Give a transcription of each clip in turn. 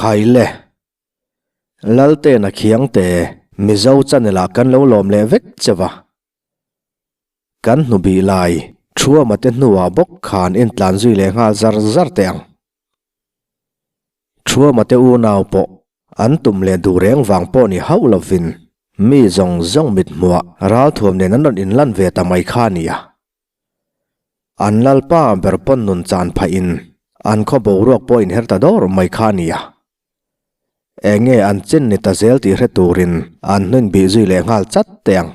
Khai le. Laltena Khiangte, Mizo channel ah kan lo lawm leh vek che va. Kan hnu bih lai, Thuama te hnuah bawk khan intlan zui leh nghal zar zar teh ang. Thuama te unau pawh an tum leh duh reng vang pawh ni hauh lovin mi zawng zawng mithmuah ralthuam nen an rawn inlan ve ta mai kha a nia. An lalpa ber pawn nun chan phahin an khaw boruak pawh inher ta dawr mai kha a nia. Eng nge an chin ni ta zel tih hre turin an hnuin bih zui leh nghal chat teh ang.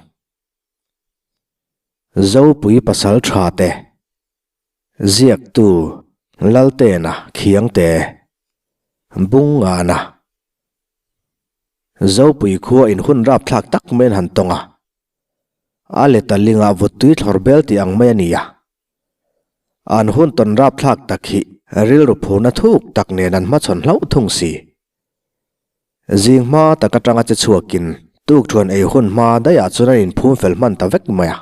Zopui pasal tha te, Ziaktu Laltena Khiangte, Bungngana. Zopui khua in hun rapthlak tak mai an han tawng a, a leta lingah vuttui thlawr bel tih ang mai a ni a. An hun tawn rapthlak tak hi rilru phurna thuk tak nen an hmachhawn hlauh thung si. Zing hma tak atanga che chhuakin tukthuan ei hun hma daihah chuan an inphum fel hman ta vek mai a.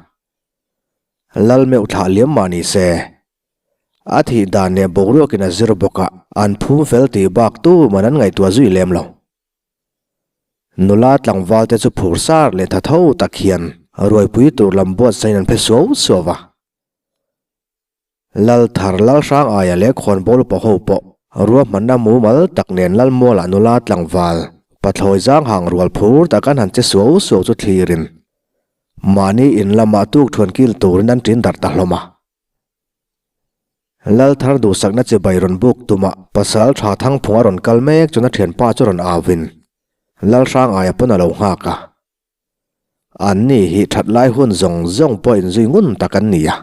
Lal meuh thlah liam mah ni se, a thih dan leh boruakin a zir bawk a, an phum fel tih bak tu man an ngaihtuah zui lem lo. Nula tlangval te chu phur sar leh tha tho tak hian ruaipui tur lam buatsain an phe suau suau va. Lal thar lal hrang aia leh khawnbawl upa ho pawh ruahmanna mumal tak nen Lalmualah nula tlangval pathlawi zang hang rual phur tak an han che suau suau chu thlirin mahni in lamah tuk thuan kil turin an ṭin darh ta hlawm a. Lal thar duhsakna chibai rawn buk tumah pasal tha Thangphunga rawn kal mek chuan a ṭhianpa chu rawn auin Lal hrang aia pawn a lo nghak a. An ni hi that lai hun zawng zawng pawh inzui ngun tak an ni a,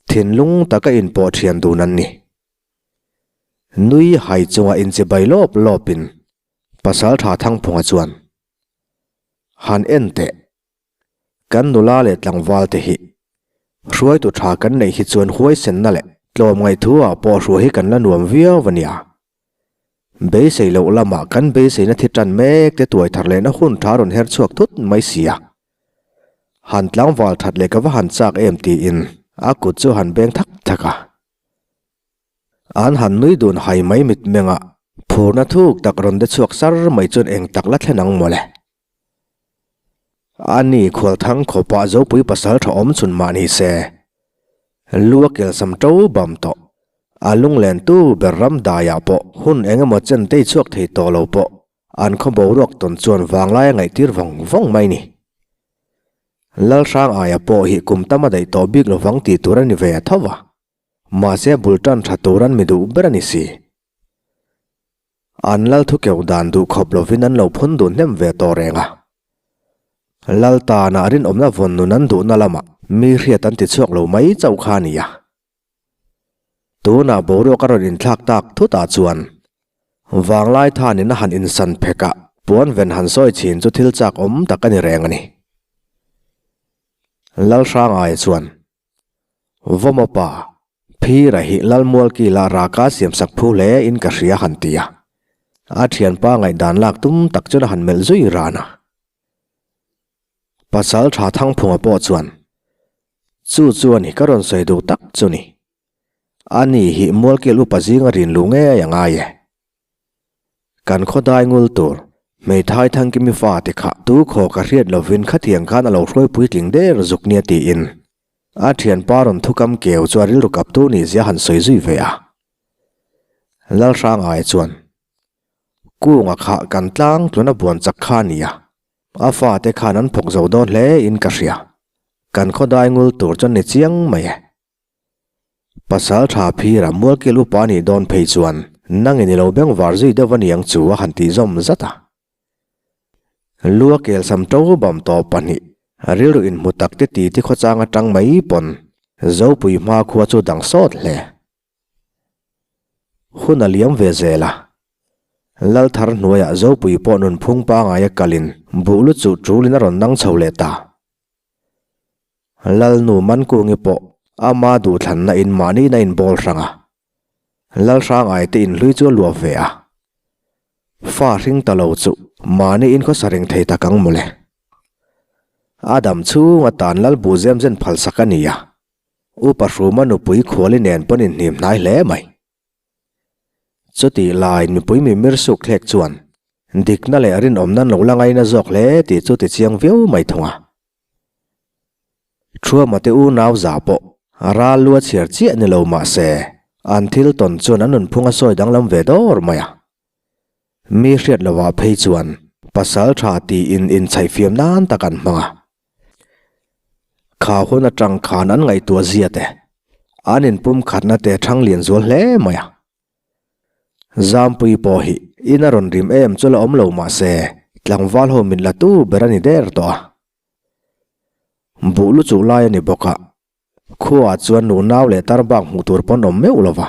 thinlung taka inpawh thian dun an ni. Nui hai chunga inchibai lawp lawpin Pasaltha Thangphunga chuan, Han en teh, kan nula leh tlangval te hi hruaitu tha kan neih hi chuan huaisenna leh tlawmngaih thu ah pawh hruai hi kan la nuam viau a nia. Beisei loh lamah kan beiseina thi tan mek te tuai thar lehna hun tha rawn her chhuak thut mai si a. Han tlangval that leh ka va han chak em tiin a kut chu han beng thak thak a. An han nui dun hai mai mitmengah phurna thuk tak rawn de chhuak sar mai chuan eng tak la thlen ang mawle. Ani khualthang khawpah Zopui pasal tha awm chhun mah ni se, lu a kelsam to bam tawh. A lunglen tu ber ram daiah pawh hun eng emaw chen tei chhuak thei tawh lo pawh an khaw boruak tawn chuan vanglai a ngaihtir vawng vawng mai ni. Lalhrang aia pawh hi kum tam a daih tawh bik lovang tih tur a ni ve a tho va, mahse bul tan tha tur an mi duh ber a ni si. An lal thukeuh dan duh khawp lovin an lo phun duh hnem ve tawh reng a. Lal tanah rinawmna vawn nun an duhna lamah mi hriat an ti chhuak lo mai chauh kha a ni a. Tunah boruak a rawn inthlak tak thutah chuan vanglai thanin a han insan phek a, puan ven han sawi chhin chu thil chak awm tak a ni reng a ni. Lalhrangaia chuan, Vawmawpa, Phira hi Lalmualkila raka siamsak phu hle in ka hria han ti a. A thianpa ngaihdan lak tum tak chuan a han melh zui ran a. Pasal tha Thangphunga pawh chuan, Chu chu a ni ka rawn sawi duh tak chu ni. A ni hi Mualkil upa zinga rin luh ngei a ngai e. Kan khaw dai ngul tur, hmeithai Thangkimi fate kha tu khaw ka hriat lovin khatiang khan a lo hruai puitling der zuk nia tiin a thianpa rawn thukam keu chu a rilru kaptu nih zia han sawi zui ve a. Lalhrangaia chuan, Kunga kha kan tlang tluna buan chak kha a nia. A fate khan an phawk zo dawn hle in ka hria. Kan khaw dai ngul tur chuan ni chiang mai e. Pasal tha phira Mualkil upa nih dawn phei chuan nangin i lo beng var zui deuh a niang chu a han tih zawm zat a. Lua kelsam to bam tawp pahnih rilru inhmu tak te ti ti khawchang atang mai pawn Zopui hma khua chu dang sawt hle. Hun a liam ve zel a. Lal thar hnuaiah Zopui pawh nunphung pangaia kalin buh lu chuh ṭulin a rawn nang chho leh ta. Lalnu Mankungi pawh ama duhthlanna in mahniin a inbawl hrang a. Lalhrangai te inhlui chu a luah ve a. Fa hring ta lo chu mahniin khawsa reng thei tak ang mawle. A dam chhung atan Lalbu zem zen phalsak a ni a. Upa Hruma nupui khuali nen pawn inhnim hnai hle mai. Chutih laiin mipui mimir suk thlek chuan dikna leh rinawmna an lo la ngaina zawk hle tih chu tichiang viau mai thung a. Thuama te unau za pawh ral lu a chhiar chiah ni lo mah se an thil tawn chuan an nunphung a sawi danglam ve dawr mai a. Mi hriat lovah phei chuan pasal tha tiin inchhaihfiam nan tak an hmang a. Kha hun atang khan an ngaihtuah zia te, an inpumkhatna te thang lian zual hle mai a. Zampui pawh hi in a rawn rim em chu la awm lo mah se tlangval ho min la tu ber a ni der tawh a. Buh lu chuh lai a ni bawk a, Khuaah chuan nunau leh tar bak hmuh tur pawn awm meuh lo va,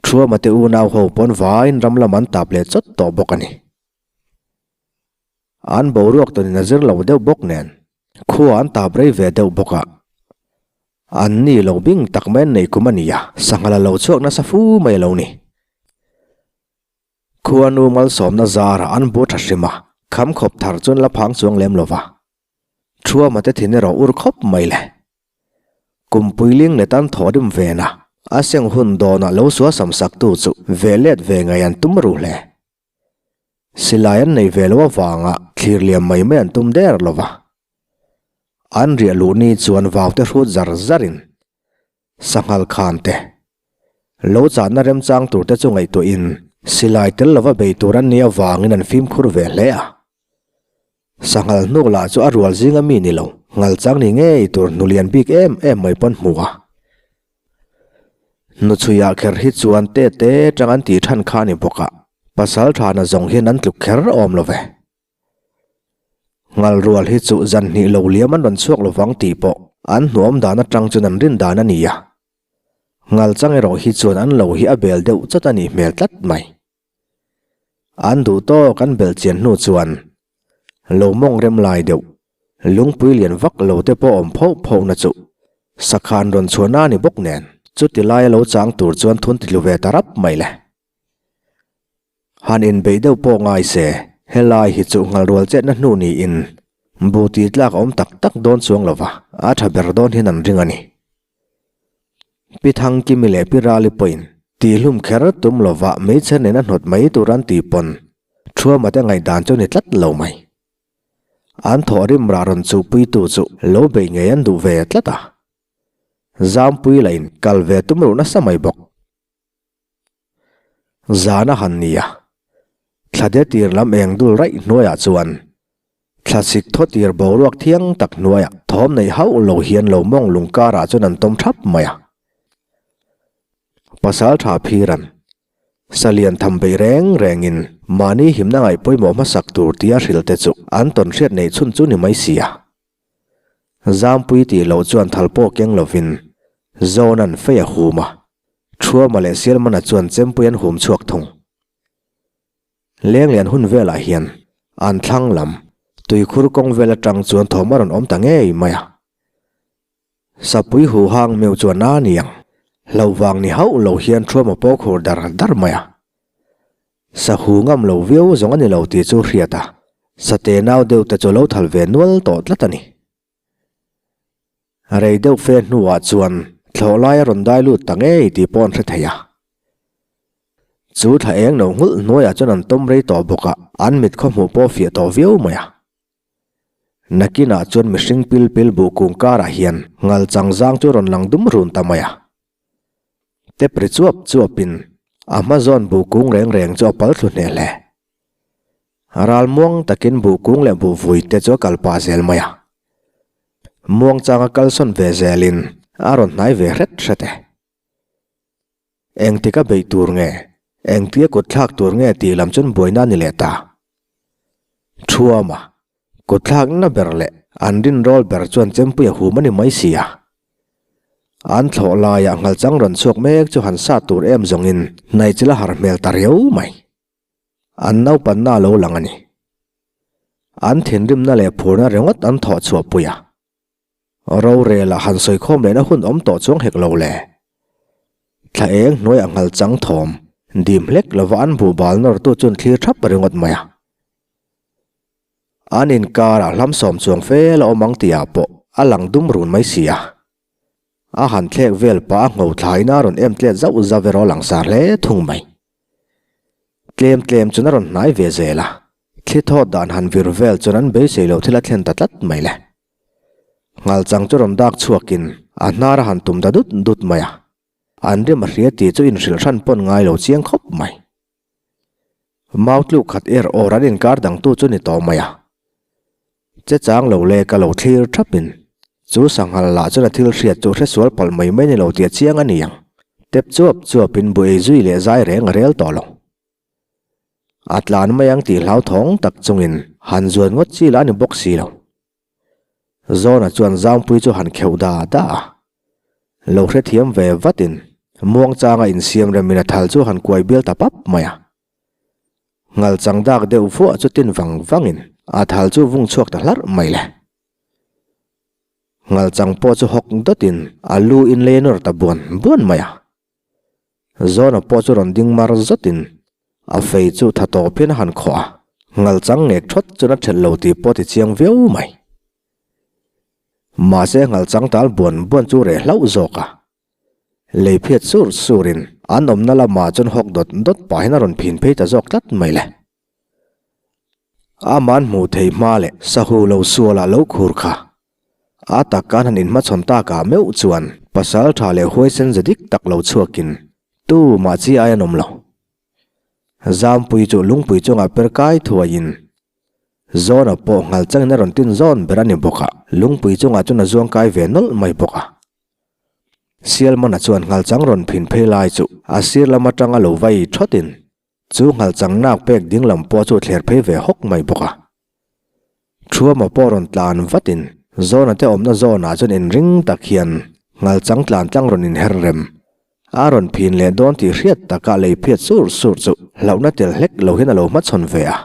Thuama te unau ho pawn vaiin ram lam an tap leh chawt tawh bawk a ni. An boruak tawnin a zir lo deuh bawk nen, khua an tap rei ve deuh bawk a. An ni lo bing tak mai an nei kum a ni a, sangha la lo chhuak nasa fu mai a lo ni. Khuanu malsawmna zarah an bu tha hrim a, kham khawp thar chuan la phang chuang lem lo va. Thuama te thin erawh ur khawp mai le. Kumpui ling let an thaw rim ven a, a seng hun dawnah lo sual sam sak tu chu ve let ve ngai an tum ru hle. Silai an nei ve lo avanga thlir liam mai mai an tum der lo va. An riah luh ni chuan vau te hrut zar zarin Sanghal khan te. Lo chahna remchang tur te chu ngaihtuahin silai tel lova bei tur an nih avangin an fimkhur ve hle a. Sanghal hnuk lah chu a rual zinga mi ni lo, ngalchang ni ngei tur hnulian bik em em mai pawn hmu a. Hnuchhuiah kher hi chuan te te tang an tih than kha a ni bawk a, pasal tha na zawng hian an tluk kher awm lo ve. Ngal rual hi chu zan hnih lo liam an rawn chhuak lovang tih pawh an hnuam dan atang chuan an rin dan a ni a. Ngal chang erawh hi chuan an lo hi a bel deuh chawt a nih hmel tlat mai. An duh tawk an bel chian hnu chuan lo mawng rem lai deuh, lungpui lian vak lo te pawh awm phoh phoh na chu sakhan rawn chhuahna a ni bawk nen chuti laia lo chang tur chuan thun ti tlu ve ta rap mai le. Han inbeih deuh pawh ngai se, helai hi chu nghalrual chetna hnu niin bu tih tlak a awm tak tak dawn chuang lo va, a tha ber dawn hian an ring a ni. Pi Thangkimi leh Pi Rali pawhin tihhlum kher tum lo va hmeichhe nena hnawt mai tur an tih pawn Thuama te ngaihdan chu ni tlat lo mai. An thawhrim rah rawn chuhpuitu chu lo beih ngei an duh ve tlat a. Zampui lahin kal ve tum ruh nasa mai bawk. Zan a han ni a, thla de tir lam eng dul raih hnuaiah chuan thla sik thaw tir boruak thiang tak hnuaiah thawm neih hauh lo hian lo mawng lung karah chuan an tawm thap mai a. Pasal tha phiran salian tham bei reng rengin mahni himna ngaih pawimawh hmasak tur tia hrilh te chu an tawn hriat neih chhun chu ni mai si a. Zampui tih loh chuan thal pawh keng lovin Zawna'n fei a hum a. Thuama leh Sialmana chuan chempui an hum chhuak thung. Lenglian hun velah hian an thlang lam tuikhur kawng vel atang chuan thawm a rawn awm ta ngei mai a. Sapui hu hang meuh chuan a ni ang, hlauh vang ni hauh lo hian Thuama pawh khur dar dar mai a. Sahu ngam lo viau zawng a ni lo tih chu hriat a, sate nau deuh te chu lo thal ve nual tawh tlat a ni. Rei deuh fe hnuah chuan thlawh lai a rawn dai lut ta ngei tih pawh an hre thei a. Chu thla eng lo nghulh hnuaiah chuan an tawm rei tawh bawk a, an mit khaw hmuh pawh fiah tawh viau mai a. Nakinah chuan mihring pil pil buh kung karah hian ngal chang zang chu rawn lang dum run ta mai a. Tep ri chuap chuapin a hma zawn buh kung reng reng chu a pal thlu hneh hle. Ral muang takin buh kung leh buh vui te chu a kal pah zel mai a. Muang changa kalsawn ve zelin a rawn hnai ve hret hret e. Engtik a beih tur nge, engtia kut thlak tur nge tih lam chuan buaina a ni leh ta. Thuama, kut thlakna ber leh an rinrawl ber chuan chempui a hum a ni mai si a. An thlawh laiah nghalchang rawn chhuak mek chu han sat tur em zawngin hnaihchilh a har hmel ta riau mai. An naupanna a lo lang a ni. An thinrimna leh phurna ringawt an thawh chhuah pui a. Rorel ah han sawikhawm lehna hun awm tawh chuang hek lo le. Thla eng hnuai a nghal chang thawm dim hlek lova an buhbal nawrtu chuan thlir thap ringawt mai a. An inkarah hlam sawm chuang fel a awm ang tihah pawh a lang dum run mai si a. A han thlek vel pah a ngho thlain a rawn em tlet zauh zauh erawh a langsar hle thung mai. Tlem tlem chuan a rawn hnai ve zel a, thli thawt dan han vir vel chuan an beisei loh thil a thlen ta tlat mai le. Nghalchang chu rawn dak chhuakin a hnar a han tum ta dut dut mai a, an rim a hria tih chu inhrilh hran pawn ngai lo chiang khawp mai. Mau tluk khat er awr an inkar dangtu chu ni tawh mai a. Che chang lo le ka lo thlir thapin chu sanghal lah chuan a thil hriat chu hresual palh mai mai ni lo tih a chiang a ni ang. Tep chuap chuapin bu ei zui leh zai reng a rel tawh lo. A tlan mai ang tih hlauthawng tak chungin han zuan ngawt chi lah a ni bawk si lo. Zawna chuan Zangpui chu han kheuh da da a. Lo hrethiam ve vatin muangchanga insiam remin a thal chu han kuai bial ta pap mai a. Ngal chang dak deuh vuah chu tin vang vangin a thal chu vung chhuak ta hlarh mai le. Ngal chang pawh chu hawk dawtin a lu in lei nawr ta buan buan mai a. Zawna pawh chu rawn ding mar zawtin a fei chu tha tawp hian a han khawh a, ngal chang ngek thawt chuan a thelh lo tih pawh ti chiang viau mai. Mahse ngal chang tal buan buan chu reh hlauh zawk a. Lei phiat sur surin an awmna lamah chuan hawk dawt dawt pahin a rawn phin phei ta zawk tlat mai le. Aman hmuh thei hma leh sahu lo sualah lo khur kha. A tak kan han inhmachhawn takah meuh chuan pasal tha leh huaisen ze dik tak lo chhuakin tu mah chi ai an awm lo. Zampui chu lungpui chungah per kai thuaiin Zawna pawh nghal changin a rawn tin zawn ber a ni bawk a, lungpui chungah chuan a zuang kai ve nawlh mai bawk a. Sialmana chuan nghal chang rawn phin phei lai chu a sir lam atanga lo vai thawtin chu nghal chang nak pek ding lam pawh chu thler phei ve hawk mai bawk a. Thuama pawh rawn tlan vatin Zawna te awmna zawnah chuan inring tak hian nghal chang tlan tlang rawn inher rem a rawn phin leh dawn tih hriat takah lei phiat sur sur chu hlauhna tel hlek lo hian a lo hmachhawn ve a.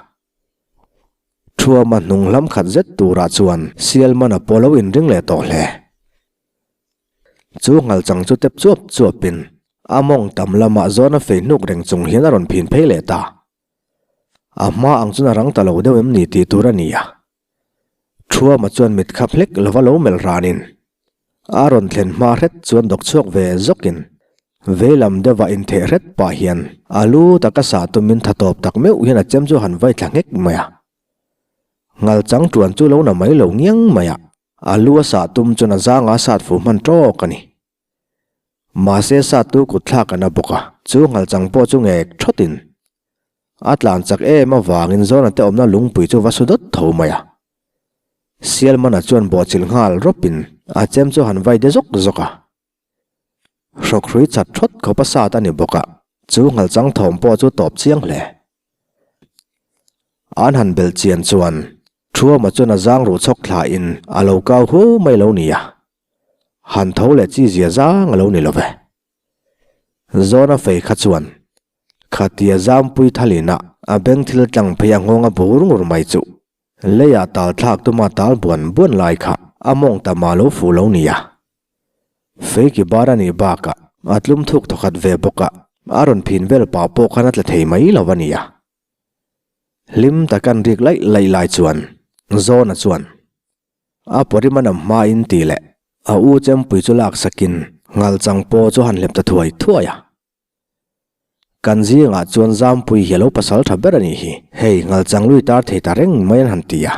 Thuama hnung hlam khat zet turah chuan Sialmana pawh lo inring leh tawh hle. Chu nghal chang chu tep chuap chuapin a mawng tam lamah zawna fei hnuk reng chung hian a rawn phin phei leh ta. A hma ang chuan a rang ta lo deuh em ni tih tur a ni a. Thuama chuan mit khap hlek lova lo melh ranin a rawn thlen hma hret chuan dawk chhuak ve zawkin veilam deuhah intheh hret pah hian a lu taka sah tumin tha tawp tak meuh hian a chem chu han vai thla nghek mai a. Ngal chang tuan chu lo na mai lo ngiang mai a, a lu a sah tum chuan a zanga sat fu hman tawk a ni. Mahse sat tu kut thlak a na bawk a, chu ngal chang pawh chu ngek thawtin A tlan chak em avangin Zawna te awmna lungpui chu va su dawt tho mai a. Sialmana chuan bawhchilh nghal rawpin a chem chu han vai de zawk zawk a. Hrawkhrui chat thawt khawp a sat a ni bawk a, chu nghalchang thawm pawh chu tawp chiang hle. An han belh chian chuan Thuama chuan a zang ruh chhawk thlain a lo kau hu mai lo ni a. Han tho leh chi zia zang a lo ni lo ve. Zawna fei kha chuan Khatia Zampui thalina a beng thil tlang phei a nghawng a bur ngur mai chuh. Leiah tal thlak tuma tal buan buan lai kha a mawng ta mah lo fuh lo nia. Feiki bar a nih bakah a tlum thuk thawkhat ve bawk a, a rawn phin vel pah pawh khan a tla thei mai lo a nia. Hlim takan rik laih laih lai chuan Zawna chuan A pawrim a nam hmain tih leh a u chempui chu laksakin ngalchang pawh chu han hlep ta thuai thuai a. Kan zingah chuan Zampui hi a lo pasal tha ber a nih hi, hei ngalchang lui tar thei ta reng mai an han ti a.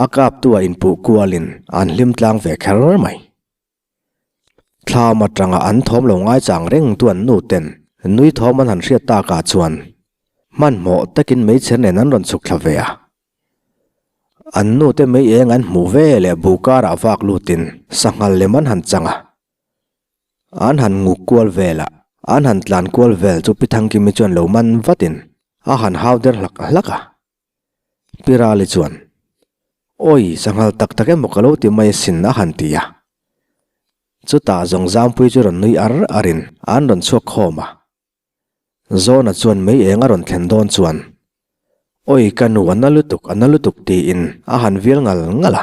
A kaptu a inpuh kualin an hlim tlang ve kher mai. Thlam atanga an thawm lo ngaichang reng tu an nu ten nui thawm an han hriat takah chuan hmanhmawh takin meichher nen an rawn chhuk thla ve a. An nu te mei eng an hmuh ve leh buh karah vak lutin sanghal lem an han chang a. An han nguk kual vel a, an han tlan kual vel chu Pi Thangkimi chuan lo man vatin a han hau der hlak hlak a. Pi Rali chuan, Awi, sanghal tak tak emaw ka lo ti mai asin a han ti a. Chutah zawng Zampui chu rawn nui ar arin an rawn chhuak khawm a. Zawna chuan mei eng a rawn thlen dawn chuan, Awi ka nu a na lutuk, a na lutuk tiin a han vial ngal ngal a.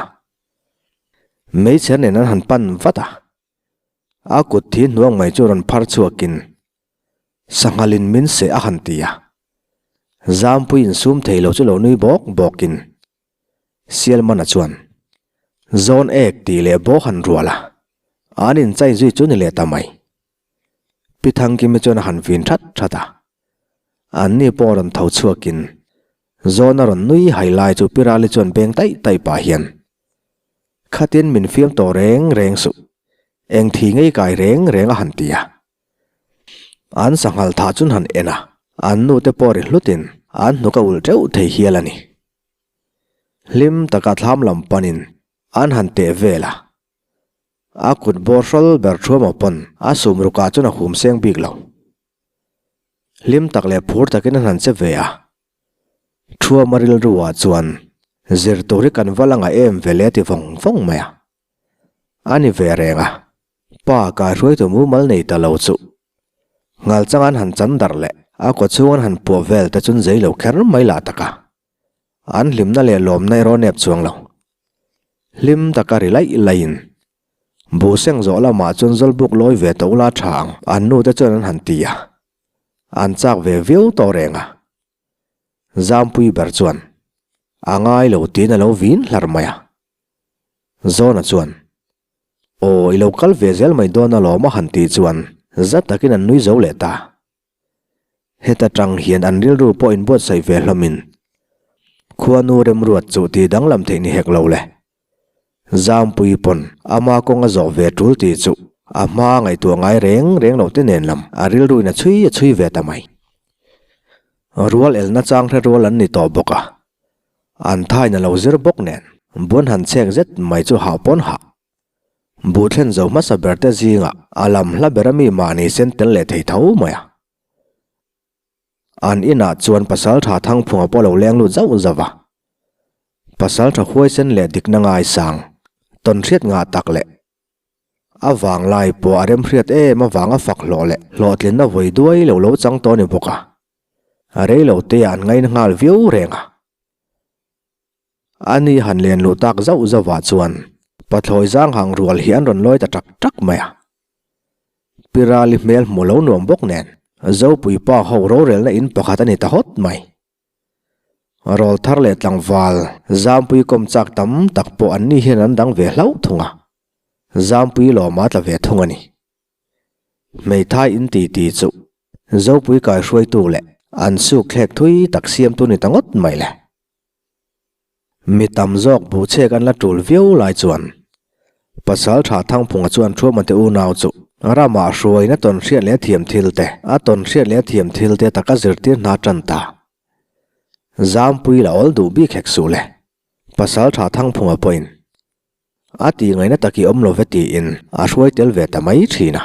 Meichher nen an han pan vat a. A kut thi hnuang mai chu rawn phar chhuakin sanghalin min seh a han ti a. Zampui insum thei lo chu lo nui bawk bawkin Sialmana chuan Zawn ek tih leh bawk han rual a, an inchai zui chu ni leh ta mai. Pi Thangkimi chuan a han vin that that a. Anni pawh rawn tho chhuakin Zawna rawn nui hai lai chu Pirali chuan beng taih taih pah hian, Khatin min fiam tawh reng reng suh, eng thi ngei kai reng reng a han ti a. An sanghal thah chun han en a, an nute pawh ri hlutin an hnuk a ulh teuh thei hial a ni. Hlim taka thlam lam panin an han teh vel a. A kut bawr hrawl ber thuam aw pawn a sum rukah chuan a hum seng bik lo. Hlim tak leh phur takin an han che ve a. Thuama rilruah chuan zir tur hi kan va la ngah em ve le ti vawng vawng mai a. A ni ve reng a, pa kaihruaitu mumal nei ta lo chu. Ngal chang an han chan darh leh a kaw chhung an han puah vel te chun zei lo kher mai lah tak a. An hlimna leh lawmna erawh nep chuang lo. Hlim taka ri laih laihin buh seng zawh lamah chuan zawlbuk lawi ve tawh ula tha ang an nu te chuan an han ti a. An chak ve viau tawh reng a. Zampui ber chuan a ngai lo tiin a lo vin hlar mai a. Zawna chuan Aw i lo kal ve zel mai dawn alawm a han tih chuan za takin an nui zo leh ta. Heta tang hian an rilru pawh inbuatsaih ve hlawmin khuanu remruat chu tih danglam theih ni hek lo le. Zampui pawn ama kawng a zawh ve tul tih chu a hma ngaihtuah ngai reng reng loh te nen lam a rilruin a chhui a chhui ve ta mai. Rual elna chang hre rual an ni tawh bawk a, an thain a lo zir bawk nen bun han chhek zet mai chu hah pawn hah. Buh thlen zo hmasa ber te zingah a lam hla ber a mi mahni sen tel leh thei tho mai a. An inah chuan pasal tha Thangphunga pawh lo leng lut zauh zauh a. Pasal tha huaisen leh dikna ngaisang, tawnhriat ngah tak leh a vanglai pawh a remhriat em avanga fak hlawh leh hlawhtlinna vawi duai lo lo chang tawh a ni bawk a. A reilo te ah an ngaina nghal viau reng a. A ni han len luh tak zauh zauhah chuan pathlawi zang hang rual hi an rawn lawi ta tak tak mai a. Pirali hmel hmu lo nuam bawk nen Zopui pa ho rorelna in pakhat a ni ta hawt mai. Rawl thar leh tlangval Zampui kawm chak tam tak pawh an ni hian an dang ve hlauh thung a, Zampui lawma tla ve thung a ni. Hmeithai in ti ti chu Zopui kaihruaitu leh an suk thlek thui tak siamtu ni ta ngawt mai le. Mi tam zawk buhchek an la tul viau lai chuan Pasal Tha Thangphunga chuan Thuamate unau chu ramah hruaina tawn hriat leh thiam thil te, a tawn hriat leh thiam thil te taka zirtir hna tan ta. Zampui la awl duh bik hek suh le, Pasal Tha Thangphunga pawhin a tih ngaihna tak i awm lo ve tiin a hruai tel ve ta mai thin a.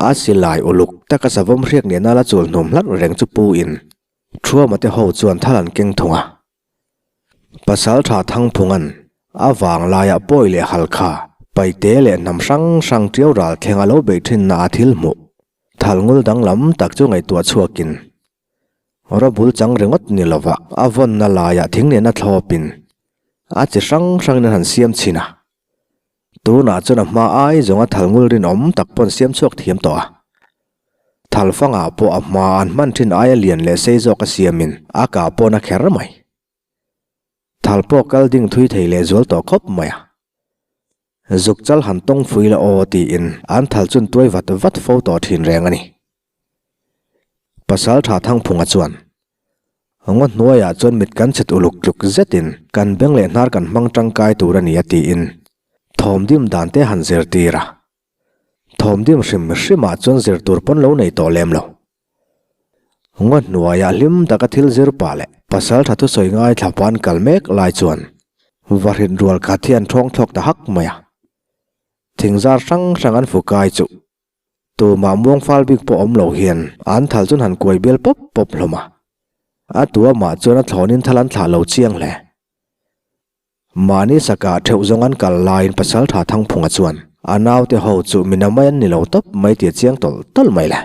A silai uluk taka savawm hriak nena la chul hnum hlat reng chu pu in Thuama te ho chuan thal an keng thung a. Pasaltha Thangphunga'n a vang laiah pawi leh halkha, paite leh hnam hrang hrang tiau ral thleng a lo beih thinna a thil hmuh thal ngul danglam tak chu ngaihtuah chhuakin rawbul chang ringawt ni lova a vawnna laiah thing nena thlawpin a chi hrang hrangin an han siam chhin a. Tunah chuan a hma ai zawnga thal ngul rinawm tak pawn siam chhuak thiam tawh a. Thal fangah pawh a hma an hman thin aia lian leh sei zawk a siamin a kah pawn a kher mai. Thal pawh kal ding thui thei leh zual tawh khawp mai a. Zuk chal han tawng fui la aw tiin an thal chun tuai vat vat fo tawh thin reng a ni. Pasal tha Thangphunga chuan, Ngaw hnuaiah chuan mit kan chhet uluk tluk zetin kan beng leh hnar kan hmang tangkai tur a ni a tiin thawmdim dan te han zirtir a. Thawmdim hrim hrimah chuan zir tur pawn lo nei tawh lem lo. Ngaw hnuaiah hlim taka thil zir pah leh pasal tha thusawi ngaithla pan kal mek lai chuan vahrit rual khat hi an thawng thlawk ta hak mai a. Thingzar hrang hrang an fukai chu Tumah muang fal bik pawh awm lo hian an thal chuan han kuai bial pawp pawp hlawm a. A tu amah chuan a thlawnin thal an thlah lo chiang hle. Mahni sakah theuh zawng an kal laiin Pasaltha Thangphunga chuan a naute ho chu mina mai an ni lo tawp mai tih a chiang tawlh tawlh mai le.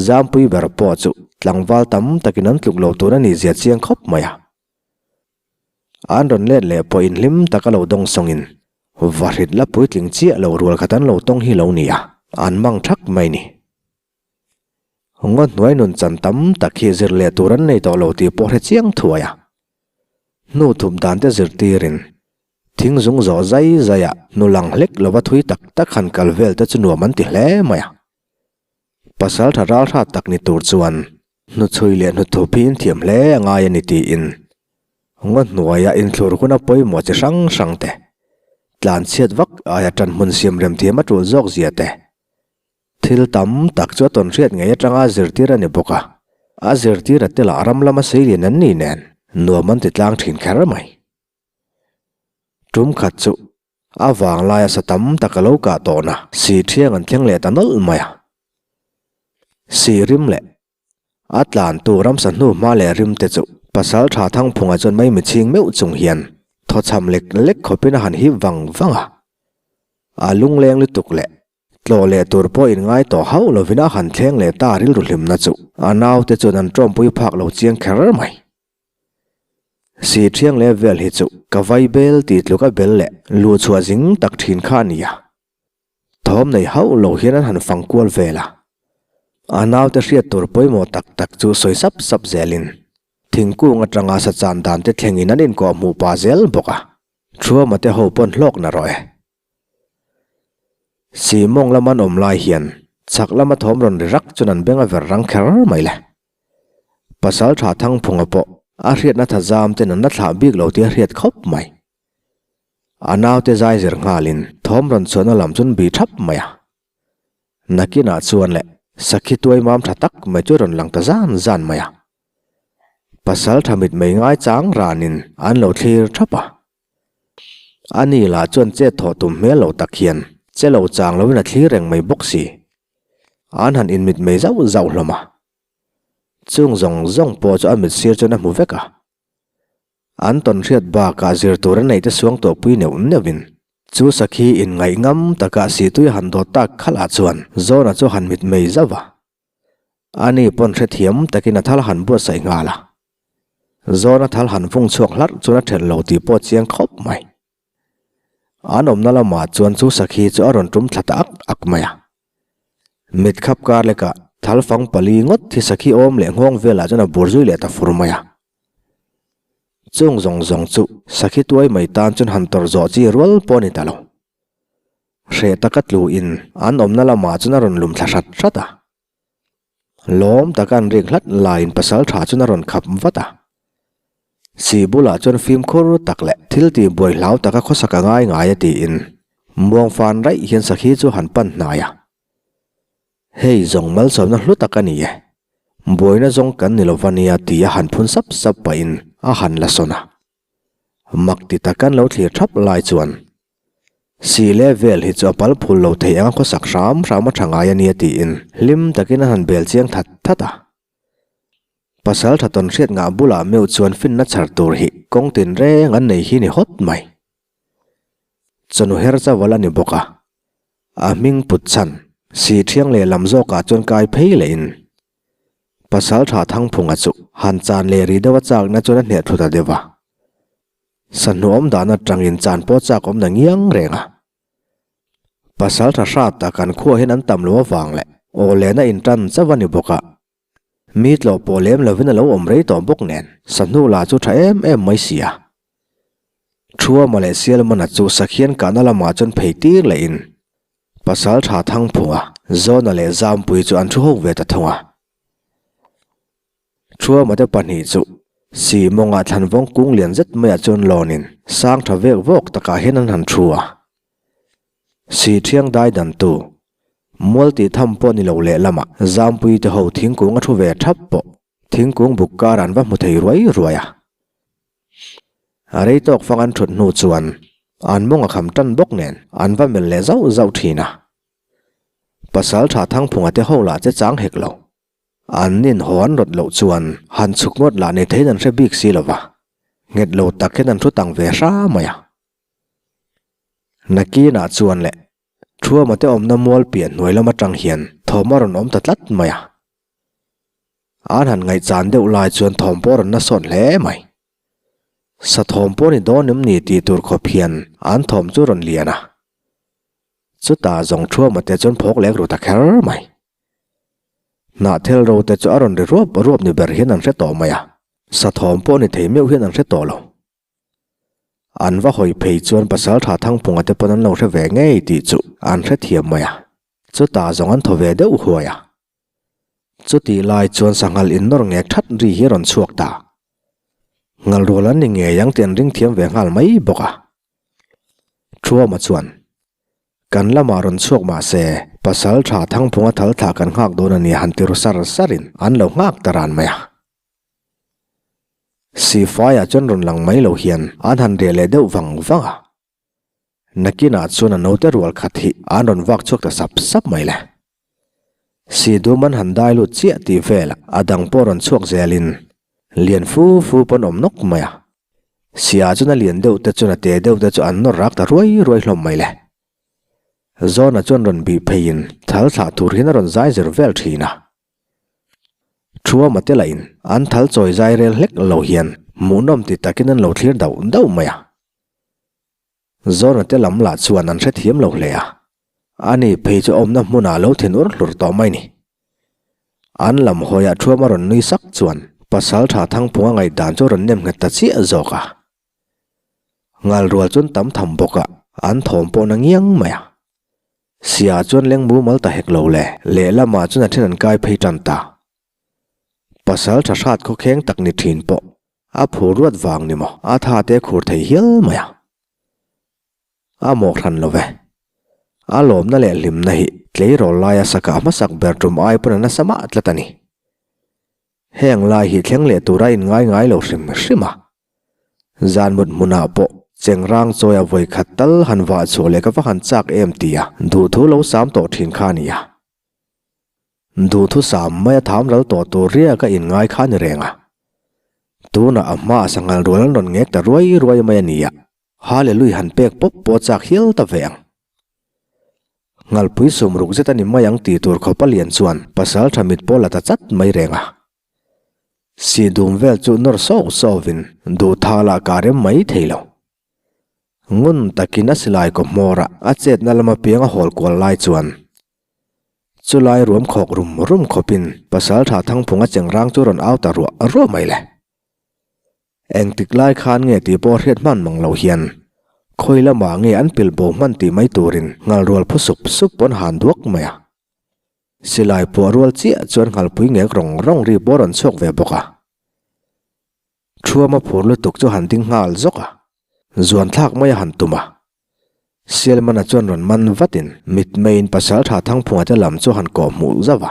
Zampui ber pawh chu tlangval tam takin an tluk lo tur a nih zia chiang khawp mai a. An rawn let leh pawh in hlim taka lo dawng sawngin vahrit la puitling chiah lo rual khat an lo tawng hi lo ni a, an mang thak mai ni. Ngaw hnuai nun chan tam tak hi zir leh tur an nei tawh lo tih pawh hre chiang thuai a. Hnu thup dan te zirtirin thing zung zawh zai zaiah hnu lang hlek lova thui tak tak han kal vel te chu nuam an ti hle mai a. Pasaltha ralhrat tak ni tur chuan hnuchhui leh hnuthup hi inthiam hle a ngai a ni tiin ngaw hnuaia inthlur huna pawimawh chi hrang hrang te, tlanchhiat vak aia ṭanhmun siam rem thiam a ṭul zawk zia te, thil tam tak chu a tawnhriat ngei aṭanga zirtir a ni bawk a, a zirtir a telah ram lama seilian an ni nen nuam an ti tlang ṭhin kher mai. Ṭum khat chu A vanglaia sa tam tak a lo kah tawhna si thiang an thleng leh ta nawlh mai a. Si rim leh a tlantu ramsa hnu hma leh rim te chu pasal tha Thangphunga chuan mai michhing meuh chung hian thawchham lek lek khawpin a han hip vang vang a. A lungleng lutuk leh tlawh leh tur pawh inngai tawh hauh lovin a han thleng leh ta rilru hlimna chu a naute chuan an tawmpui phak lo chiang kher mai. Si thiang leh vel hi chu ka vai bel tih tluk a bel leh luh chhuah zing tak thin kha a ni a. Thawm nei hauh lo hian an han fang kual vel a. A naute hriat tur pawimawh tak tak chu sawi sap sap zelin thingkung atanga sa chan dan te thlengin an inkawh hmuh pah zel bawk a. Thuama te ho pawn hlawk na rawh e. Si mawng lama an awm lai hian chhak lama thawm rawn ri rak chuan an beng a ver rang kher mai le. Pasal tha Thangphunga pawh a hriatna tha zam ten an la thlah bik lo tih a hriat khawp mai. A naute zai zir nghalin thawm rawn chhuahna lam chuan bi thap mai a. Nakinah chuan leh sakhi tuai mam tha tak mai chu rawn lang ta zan zan mai a. Pasal tha mit mei ngai chang ranin an lo thlir thap a. Ani lah chuan chet thawh tum hmel lo tak hian che lo chang loin a thlir reng mai bawk si. An han inmit mei zauh zauh hlawm a. Chung zawng zawng pawh chu a mit sir chuan a hmu vek a. An tawn hriat bakah zir tur a neih te suang tawh pui neuh neuhin chu sakhi inngaih ngam takah sihtui a han dawt tak khalh ah chuan Zawna chu a han mit mei zauh a. Ani pawn hrethiam takin a thal han buatsaih nghal a. Zawna thal han vung chhuak hlarh chuan a ṭhelh lo tih pawh a chiang khawp mai. An awmna lamah chuan chu sakhi chu a rawn tum thla ta ak ak mai a. Mit khap kar lekah thal fang pali ngawt hi sakhi awm leh nghawng velah chuan a bur zui leh ta fur mai a. Chung zawng zawng chu sakhi tuai mai tan chuan han tawrh zawh chi rual pawh a ni ta lo. Hreh taka tluin an awmna lamah chuan a rawn lum thla hrat hrat a. Lawm taka an rik hlat laiin pasal tha chuan a rawn khap vat a. Si bulah chuan fimkhur tak leh thil tih buai hlau taka khawsak a ngai ngai a tiin muang fan raih hian sakhi chu han pan hnai a. Hei zawng malsawmna hlu tak a ni e. Buaina zawng kan ni lova nia tia han phun sap sap pahin a han la sawn a. Mak ti tak an lo thlir thap lai chuan Si leh vel hi chu a pal phul lo thei anga khawsak hram hram a tha ngai a nia tiin hlim takin a han bel chiang that that a. Pasal tha tawn hriat ngah bulah meuh chuan finna chhar tur hi kawng tin reng an nei hi ni hawt mai. Chawhnu her chauh a ni bawk a, a hming put chhan si thiang leh lam zawkah chuan kai phei lehin Pasal tha Thangphunga chu han chan leh ri deuh a chakna chuan a hneh thlu ta deuh a. Sahnuawm dan atangin chan pawh chak awm na ngiang reng a. Pasal tha hrat tak kan khuah hian an tam lo avang leh aw lehna intan chauh a ni bawk a. Mi tlawh pawh lem lovin a lo awm rei tawh bawk nen sahnu lah chu tha em em mai si a. Thuama leh Sialmana chu Sakhian kahna lamah chuan phei tir lehin Pasal tha Thangphunga, Zawna leh Zampui chu an thu ho ve ta thung a. Thuamate pahnih chu si mawngah thlanvawng kung lian zet maiah chuan lawnin sang tha vek vawk takah hian an han thu a. Si thiang dai dantu, mual tih tham pawh ni lo lehlamah Zampui te ho thingkung a thu ve thap pawh thingkung buk kar an va hmu thei ruai ruai a. A rei tawk fang an thut hnu chuan an mawng a kham tan bawk nen an va melh leh zauh zauh thin a. Pasal tha Thangphunga te ho lah che chang hek lo. An nin haw an rawt loh chuan han chhuk ngawt lah ni theiin an hre bik si lo va, nghet lo tak hian an thu tang ve hra mai a. Nakinah chuan leh Thuama te awmna mual piah hnuai lam atang hian thawm a rawn awm ta tlat mai a. An han ngaihchan deuh lai chuan thawm pawh a rawn na sawn hle mai. Sa thawm pawh ni dawn em ni tih tur khawp hian an thawm chu a rawn lian a. Chutah zawng Thuama te chuan phawk lek ru ta kher mai. Hnahthel ro te chu a rawn ri ruap ruap ni ber hian an hre tawh mai a, sathawm pawh ni thei meuh hian an hre tawh lo. An va hawi phei chuan Pasaltha Thangphunga te pawn an lo hre ve ngei tih chu an hrethiam mai a, chutah zawng an thaw ve deuh huai a. Chutih lai chuan sanghal innawr ngek that ri hi a rawn chhuak ta. Ngalrual an ni ngei ang tih an ring thiam ve nghal mai bawk a. Thuama chuan, Kan lamah rawn chhuak mah se, pasal tha Thangphunga thal thlah kan nghak dawn a nia han ti ru sar sarin an lo nghak ta ran mai a. Sifaiah chuan rawn lang mai lo hian an han reh leh deuh vang vang a. Nakinah chuan a naute rual khat hi an rawn vak chhuak ta sap sap mai le. Sidum an han dai lut chiah tih velah a dang pawh rawn chhuak zelin lian fu fu pawn awm nawk mai a. Sia chuan a lian deuh te chuan a te deuh te chu an nawr rak ta ruai ruai hlawm mai le. Zawna chuan rawn bih pheiin thal thlah tur hian a rawn zai zir vel thin a. Thuama te lahin an thal chawi zai rel hlek lo hian hmuhnawm ti takin an lo thlir dauh dauh mai a. Zawna te lam lah chuan an hrethiam lo hle a, ani phei chu awmna hmunah lo thin ur hlur tawh mai ni. An lam hawiah thuam a rawn nui sak chuan pasal tha Thangphunga ngaihdan chu a rawn nem nghet ta chiah zawk a. Ngal rual chuan tam tham bawk a, an thawm pawh na ngiang mai a. Sia chuan leng mumal ta hek lo le, lehlamah chuan a then an kai phei tan ta. Pasal tha hrat khawkheng tak ni thin pawh A phur ruat vang ni maw? A tha te khur thei hial mai a. A mawh hran lo ve. A lawmna leh hlimna hi tleirawl laia sakah hmasak ber tum ai pawn a nasa mah tlat a ni. Heng lai hi thleng leh tura inngai ngai lo hrim hrim a. Zan mut hmunah pawh chengrang chawia vawi khat tal han vah chhuah leh ka va han chak em tia duhthu lo sam tawh thin kha a ni a. Duhthusam maia tham ral tawh tur riak a inngai kha a ni reng a. Tunah a hmaah sanghal rual an rawn ngek ta ruai ruai mai a ni a, Hallelui han pek pawp pawh chak hial ta ve ang. Ngalpui sum ruk zet a ni mai ang tih tur khawpa lian chuan pasal tha mit pawh la ta chat mai reng a. Si dum vel chu nawr sawk sawkin duhtha lah ka rem mai thei lo. Ngun takin a silai kaw hmawrah a chetna lama piang a hawl kual lai chuan chulai ruam khawk rum rum khawpin Pasaltha Thangphunga chengrang chu rawn au ta ruah ruah mai le. Engtik lai khan nge tih pawh hriat hman mang lo hian khawi lamah nge an pil bo hman tih mai turin ngalrual phu sup sup pawn han duak mai a. Silai puah rual chiah chuan ngalpui ngek rawng rawng ri pawh a rawn chhuak ve bawk a. Thuama phur lutuk chu han ding nghal zawk a, zuan thlak mai a han tum a. Sialmana chuan rawn man vatin mitmeiin Pasaltha Thangphunga te lam chu han kawh hmuh zauh a.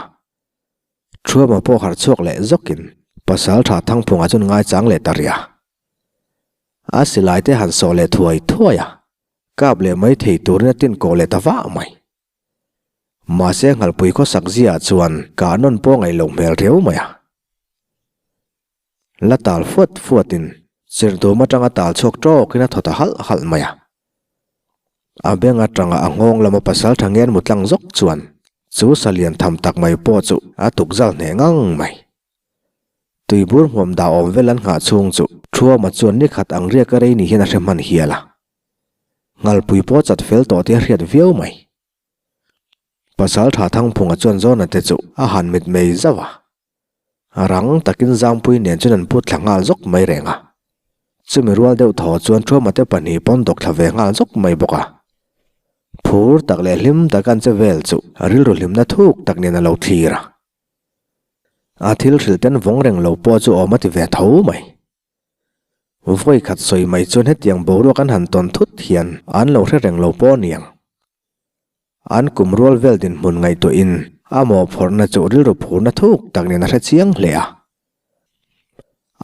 Thuama pawh harh chhuak leh zawkin Pasaltha Thangphunga chuan ngaichang leh ta rih a. A silai te han sawh leh thuai thuai a, kap leh mai thei turin a tin kawh leh ta vah mai. Mahse Nghalpui khawsak ziaah chuan kah nawn pawh ngaih loh hmel riau mai a. La tal fuat fuatin chirhdum atanga tal chhuak tawkin a thaw ta halh halh mai a. A beng atanga a nghawng lama pasal tha ngen mu tlang zawk chuan chu sa lian tham tak mai pawh chu a tuk zal hneh ngang mai. Tuibur hmuam dah awm vel an nghah chhung chu Thuama chuan ni khat ang riak a rei ni hian a hre hman hial a. Nghalpui pawh chat fel tawh tih a hriat viau mai. Pasal tha Thangphunga chuan Zawna te chu a han mitmei zauh a. Rang takin Zangpui nen chuan an put thla nghal zawk mai reng a. Chumi rual deuh thaw chuan Thuamate pahnih pawn dawk thla ve nghal zawk mai bawk a. Phur tak leh hlim tak an che vel chu rilru hlimna thuk tak nen a lo thlir a. A thil hrilh ten vawng reng lo pawh chu awm a ti ve tho mai. Vawi khat sawi mai chuan hetiang boruak an han tawn thut hian an lo hre reng lo pawh aniang. An kum rual vel dinhmun ngaihtuahin a mawhphawrhna chu rilru phurna thuk tak nen a hre chiang hle a.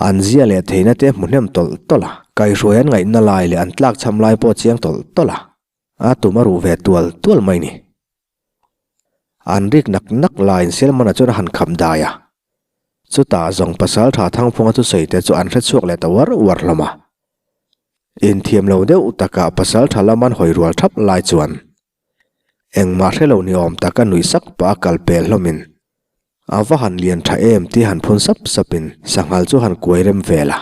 An zia leh theihna te hmu hnem tawlh tawlh a, kaihhruai an ngaihna lai leh an tlakchham lai pawh chiang tawlh tawlh a, a tum a ruh ve tual tual mai ni. An rik nak nak laiin Selmana chuan a han khap dai a. Chutah zawng Pasaltha Thangphunga thusawi te chu an hre chhuak leh ta uar uar hlawm a. Inthiam lo deuh takah pasal tha lam an hawi rual thap lai chuan engmah hre lo ni awm taka nuih sak pah a kal pel hlawmin a va han lian tha em tih han phun sap sapin sanghal chu han kuai rem vel a.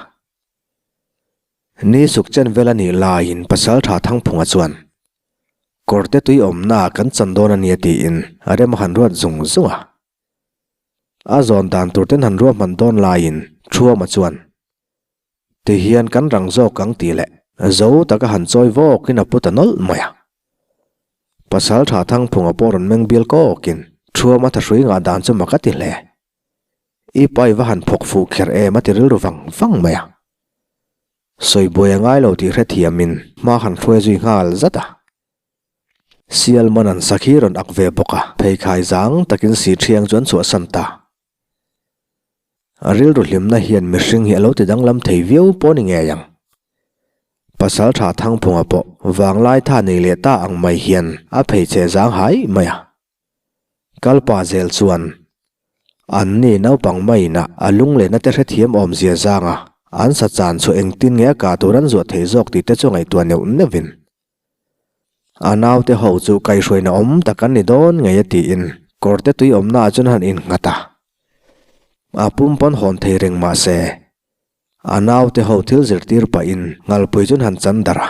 Ni suk chen vel a nih laiin pasal tha Thangphunga chuan kawrte tui awmnaah kan chan dawn a nia tiin a rem a han ruat zung zung a. A zawn dan tur ten han ruahman dawn laiin Thuama chuan Ti hian kan rang zawk ang tih leh zo taka han chawi vawkin a pu ta nawlh mai a. Pasal tha Thangphunga pawh rawn meng bial kawkin Thuama thahrui ngah dan chu mak a ti hle. I pa i va han phawk fuh kher em a ti rilru vang vang mai a. Sawi buai a ngai lo tih hrethiamin hma han hruai zui nghal zat a. Sialman an sakhi rawn ak ve bawk a, pheikhai zang takin si thiang chu an chhuahsan ta. A rilru hlimna hian mihring hi a lo ti danglam thei viau pawh ni ngei ang. Pasal tha Thangphunga pawh vanglai tha nei leh ta ang mai hian a pheichhe zang hai mai a. Kalpa zel chuan an ni naupang maiin a a lunglehna te hrethiam awmzia zang a, an sa chan chu engtin nge a kah tur an zuah thei zawk tih te chu ngaihtuah neuh neuhin A naute ho chu kaihhruaina awm tak an ni dawn ngei a tiin kawrte tui awmnaah chuan han innghat a. A pum pawn hawn thei reng mah se, a naute ho thil zirtir pahin ngalpui chuan han chan darh a.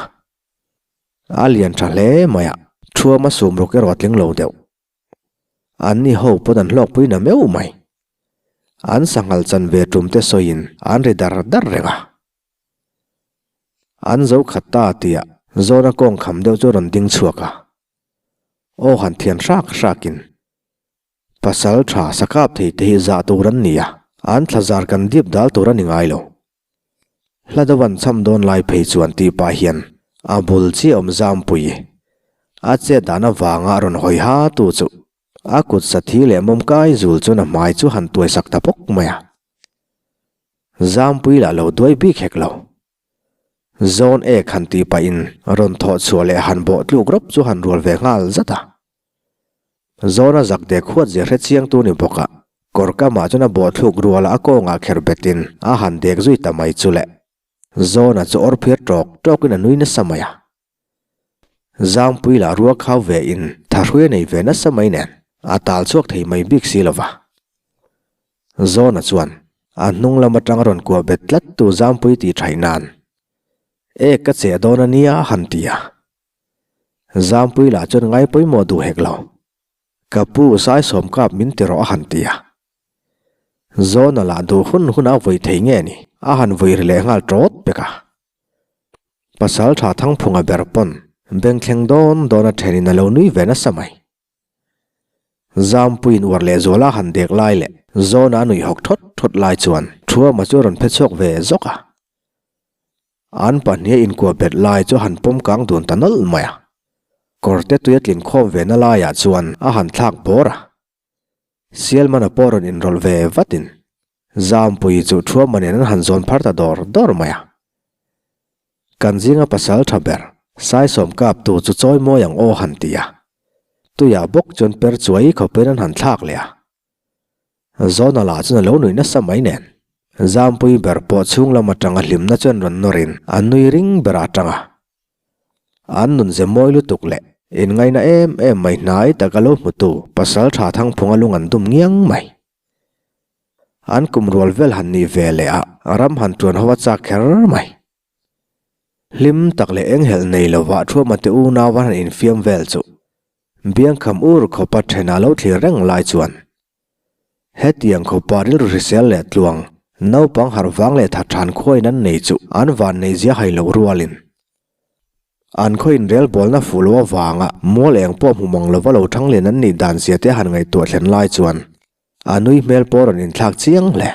A lian tha hle mai a, thuam a sum ruk erawh a tling lo deuh. Anni ho pawn an hlawkpui na meuh mai. An sanghal chan ve tum te sawiin an ri dar dar reng a. An zo khat ta tia Zawna kawng kham deuh chu a rawn ding chhuak a. Aw han thian hrak hrakin pasal tha sakap thei te hi zah tur an ni a, an thla zar kan dip dal tur a ni ngai lo. Hla deuh an cham dawn lai phei chuan tih pah hian a bul chiah awm Zampui a chet dan avanga a rawn hawi ha tu chu a kut sathi leh mawm kai zul chuan a hmai chu han tuai sak ta bawk mai a. Zampui lah lo duai bik hek lo. Zawn ek han tih pahin rawn thawh chhuah leh han bawh tluk rawp chu han rual ve nghal zat a. Zawna zak dek huat zia hre chiang tu ni bawk a, kawr kamah chuan a bawhthluk ruala a kawngah kher betin a han dek zui ta mai chu le. Zawna chu awr phiar tawk tawkin a nui nasa mai a. Zangpui lah rua khau ve in thahrui a nei ve nasa mai nen a tal chhuak thei mai bik si lo va. Zawna chuan a hnung lam atang a rawn kuah bet tlat tu Zangpui tih thaih nan Ek ka cheh dawn a nia a han ti a. Zampui lah chuan ngai pawimawh duh hek lo. Ka pu Saisawm kap min ti rawh a han ti a. Zawna lah duh hun hun a vawi thei nge ni, a han vawi ri leh nghal tawt pek a. Pasal tha Thangphunga ber pawn bengthleng dawn dawn a thenin a lo nui ve nasa mai. Zampuiin uar leh zuala a han dek lai leh Zawna a nuih hawk thawt thawt lai chuan Thuama chu a rawn phe chhuak ve zawk a. An pahniha inkuah bet lai chu a han pawm kang dun ta nawlh mai a. Kawrte tui a tlin khawm ve na laiah chuan a han thlak bawr a. Sialmana pawh rawn inrawlh ve vatin Zampui chu Thuama nen an han zawn phar ta dawr dawr mai a. Kan zinga pasal tha ber Saisawm kaptu chu chawi mawi ang aw han ti a. Tuiah bawk chuan per chuai khawpin an han thlak leh a. Zawna lah chuan a lo nuih nasa mai nen. Zampui ber pawh chhung lam atanga hlimna chuan rawn nawrin a nui ring berah atang a. An nunze mawi lutuk leh inngaina em em mai hnai taka lo hmutu pasal tha Thangphunga lung an dum ngiang mai. An kum rual vel han nih ve leh a ram han tuan ho a chak kher mai. Hlim tak leh enghelh nei lova Thuamate unau an han infiam vel chu Biangkham ur khawpa thena lo thlir reng lai chuan hetiang khawpa rilru hrisel leh tluang naupang harh vang leh that than khuain an nei chu an van neih zia hai loh rualin an khaw inrelbawlna fuh loh avanga mual eng pawh hmu mang lova lo thang lian an nih dan zia te han ngaihtuah thlen lai chuan a nui hmel pawh rawn inthlak chiang hle.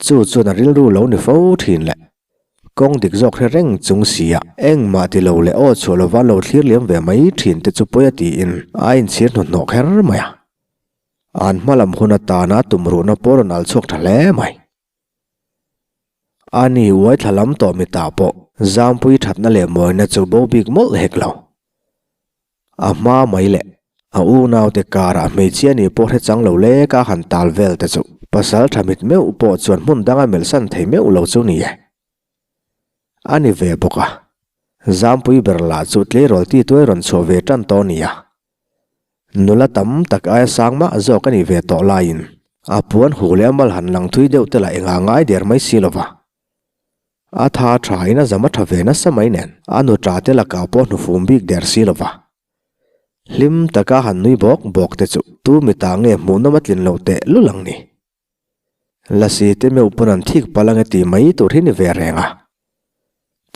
Chu chuan a rilru lo ni fo thin le. Kawng dik zawk hre reng chung sia engmah ti lo leh aw chhuah lova lo thlir liam ve mai thin te chu pawi a tiin a inchhir hnuhnawh kher mai a. An hma lam hun atana tumruhna pawh rawn al chhuak tha hle mai. A ni uai thla lam tawh mitah pawh Zampui thatna leh mawina chu bo bik mawlh hek lo. A hma mai leh a unaute karah hmeichhia nih pawh hre chang lo lek a han tal vel te chu pasal tha mit meuh pawh chuan hmun danga melh san thei meuh lo chu ni e. A ni ve bawk a, Zampui ber lah chu tleirawl ti tuai rawn chhuah ve tan tawh a ni a. Nula tam tak aia sang mah zawk a nih ve tawh laiin a puan huh leh a mal han lang thui deuh te lah engah ngai der mai si lo va. A tha tha in a zam a tha ve nasa mai nen a nu tla te lakah pawh hnufum bik der si lova. Hlim taka han nui bawk bawk te chu tu mitah nge hmuhnawm a tlin loh teh lul ang ni. Lasi te meuh pawn an thik palh ange tih mai tur hi ni ve reng a.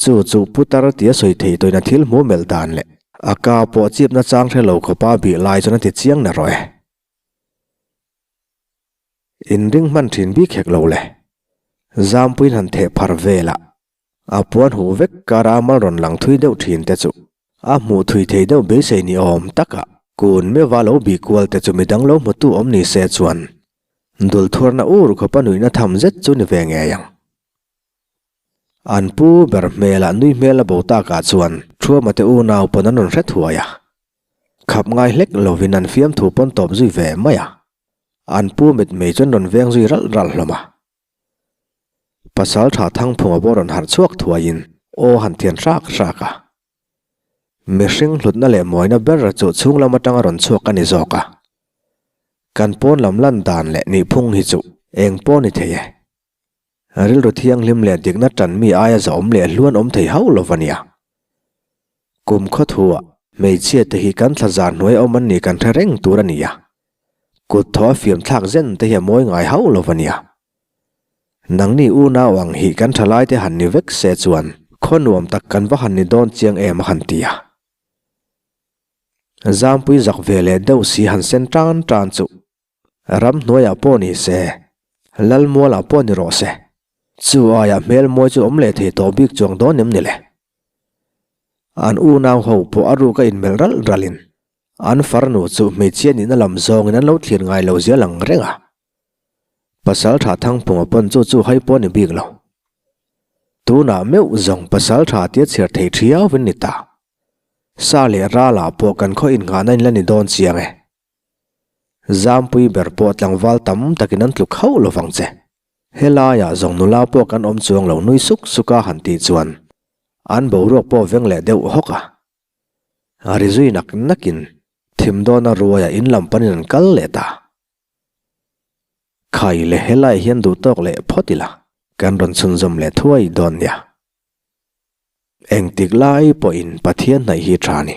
Chu chu putar tia sawi thei tawhin a thil hmu melh dan leh a ka pawh chipna chang hre lo khawpa bih lai chuan a ti chiang na rawh e. Inring hman thin bik hek lo le. Zampuiin han theh phar vel a, a puan huh vek kara mal rawn lang thui deuh thin te chu a hmuh thui thei deuh beisei ni awm taka kun meuha lo bih kual te chu midang lo hmutu awm ni se chuan dul thuarna ur khawpa nuihna tham zet chu ni ve ngei ang. An pu ber hmelah nui hmel a bo takah chuan Thuama te unau pawn an rawn hre thuai a, khap ngai hlek lovin an fiamthu pawn tawp zui ve mai a. An pu mitmei chuan rawn veng zui ralh ralh hlawm a. Pasal tha Thangphunga pawh rawn harh chhuak thuaiin aw han thian hrak hrak a. Mihring hlutna leh mawina ber chu chhung lam atanga rawn chhuak a ni zawk a. Kan pawn lam lan dan leh nihphung hi chu eng pawh ni thei e. Rilru thianghlim leh dikna tan mi aia zahawm leh hluan awm thei hauh lo va nia. Kum khawthu ah hmeichhia te hi kan thla zar hnuai awm an nih kan hre reng tur a ni a. Kut thaw a fiam thlak zen te hi a mawi ngai hauh lo va nia. Nangni unau ang hi kan tha lai te han ni vek se chuan khaw nuam tak kan va han ni dawn chiang em a han ti a. Zampui zak ve leh deuh si han sen tan tan chu Ramhnuaiah pawh ni se, Lalmualah pawh ni rawh se, chu aiah hmel mawi chu awm leh thei tawh bik chuang dawn em ni le? An unau ho pawh a ruka inmelh ralh ralhin an farnu chu hmeichhia nihna lam zawngin an lo thlir ngai lo zia lang reng a. Pasal tha Thangphunga pawn chu chu hai pawh a ni bik lo. Tunah meuh zawng pasal tha tia chhiar thei thiauvin ni ta. Sa leh ralah pawh kan khaw innghahna in la ni dawn chiang e. Zampui ber pawh tlangval tam takin an tluk hauh lovang che. Helaiah zawng nula pawh kan awm chuang lo nui suk suk a han tih chuan an boruak pawh veng leh deuh hawk a. A ri zui nak nakin thim dawna ruaia in lam panin an kal leh ta. Khai le helaiah hian duh tawk leh phawt ila kan rawn chhunzawm leh thuai dawn nia. Engtik lai pawhin Pathian hnaih hi tha ni.